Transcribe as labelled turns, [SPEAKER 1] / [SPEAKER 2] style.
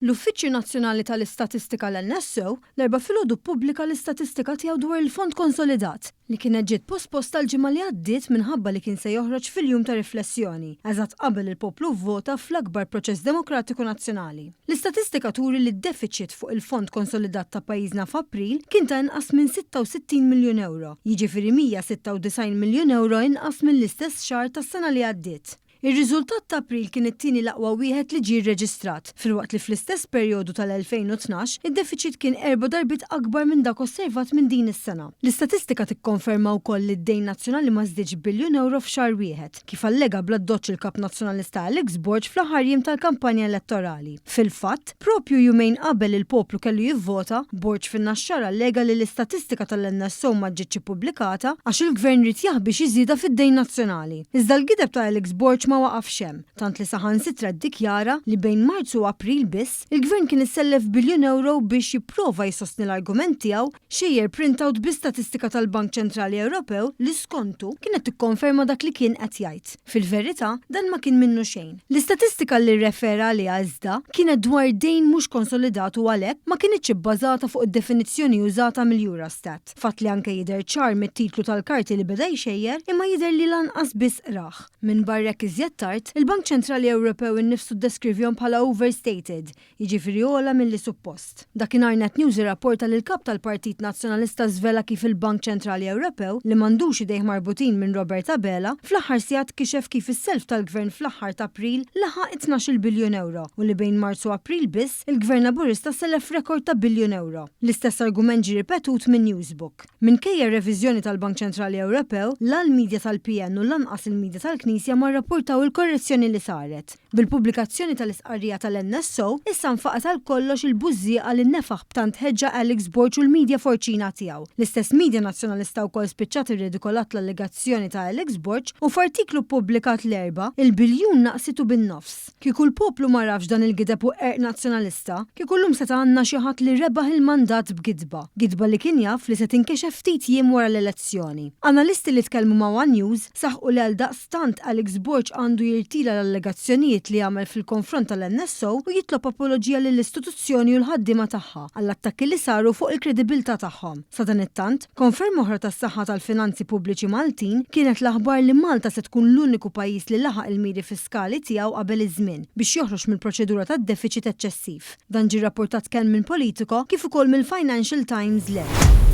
[SPEAKER 1] L-Uffiċċju Nazzjonali tal-Istatistika l-NSO, l-Erbgħa filgħodu ppubblika l-istatistika tiegħu dwar il-Fond Konsolidat, li kienet ġiet posposta l-ġimgħa li għaddiet minħabba li kien se joħroġ fil-jum ta' riflessjoni, eżatt qabel il-poplu vvota fl-akbar proċess demokratiku nazzjonali. L-istatistika turi li d-defiċit fuq il-Fond Konsolidat ta' pajjiżna f'April kien ta' inqas minn 66 miljun ewro, jiġifieri 196 miljun ewro inqas mill-istess xahar tas-sena li għaddiet. Ir-riżultat ta' April kien it-tieni l-aqwa wieħed li ġie rreġistrat, filwaqt li fl-istess perjodu tal-2012, id-defiċit kien erba' darbiet akbar minn dak osservat minn din is-sena. L-istatistika tikkonferma wkoll li d-dejn nazzjonali ma żdiedx b'biljun ewro f'xahar wieħed, kif allega bl-addoċċ il-Kap Nazzjonalista Alex Borg fl-aħħar jiem tal-kampanja elettorali. Fil-fatt, Proprju jumejn qabel il-poplu kellu jivvota, Borg fin-Naxxar allega li l-istatistika tal-NSO ma ġietx ippubblikata għax il-Gvern ried jaħbi xi żieda fid-dejn nazzjonali. Iżda l-gideb ta' Alex Borg ma waqafx hemm, tant li saħansitra ddikjara li bejn Marzu u April biss, il-Gvern kien issellef biljun ewro biex jipprova jsostni l-argument tiegħu xejjer printout bi statistika tal-Bank Ċentrali Ewropew li skontu, kienet tikkonferma dak li kien qed jgħid. Fil-verità, dan ma kien minnu xejn. L-istatistika li rrefera għaliha iżda, kienet dwar dejn mhux konsolidat u għalhekk ma kinitx ibbażata fuq id-definizzjoni użata mill-Eurostat. Fatt li anke jidher ċar mit-titlu tal-karti li beda jxejjer, imma jidher li lanqas biss qrah. Minbarra hekk iżjed tard, il-Bank Ċentrali Ewropew innifsu ddeskrivihom bħala overstated, jiġifieri ogħla milli suppost. Dakinhar Net News irrapporta li l-Kap tal-Partit Nazzjonalista żvela kif il-Bank Ċentrali Ewropew, li m'għandux idejh marbutin minn Robert Abela, fl-aħħar sigħat kixef kif is-self tal-Gvern fl-aħħar t'April laħaq it-tnax-il biljun ewro u li bejn Marzu u April biss, il-Gvern Laburista selef rekord ta' biljun ewro. L-istess argument ġie ripetut minn Newsbook. Minkejja r-reviżjoni tal-Bank Ċentrali Ewropew, la l-media tal-PN u lanqas il-media tal-Knisja ma rrappurtaw il-korrezzjoni li saret. Bil-pubblikazzjoni tal-istqarrija tal-NSO, issa nfaqgħet għal kollox il-bużżieqa li nefaħ b'tant ħeġġa Alex Borg u l-media forċina tiegħu. L-istess media Nazzjonalista wkoll spiċċat irredikolat l-allegazzjoni ta' Alex Borg u f'artiklu ppubblikat l-Erbgħa, il-biljun naqsitu bin-nofs. Kieku l-poplu m'għarafx dan il-gideb u qerq Nazzjonalista, kieku llum seta' għandna xi ħadd li rebaħ il-mandat b'gidba. Gidba li kien jaf li se tinkexef ftit jiem wara l-elezzjoni. Analisti li tkellmu ma' one News saħqu li għaldaqstant Alex Borg għandu jirtira l-allegazzjonijiet li għamel fil-konfront tal-NSO u jitlob apoloġija lill-istituzzjoni u l-ħaddiema tagħha għall-attakki li saru fuq il-kredibilità tagħhom. Sadanittant, konferma oħra tas-saħħa tal-finanzi pubbliċi Maltin kienet l-aħbar li Malta se tkun l-uniku pajjiż li laħaq il-miri fiskali tiegħu qabel iż-żmien biex joħroġ mill-proċedura tad-defiċit eċċessiv. Dan ġie rrappurtat kemm minn Politico kif ukoll mill-Financial Times l.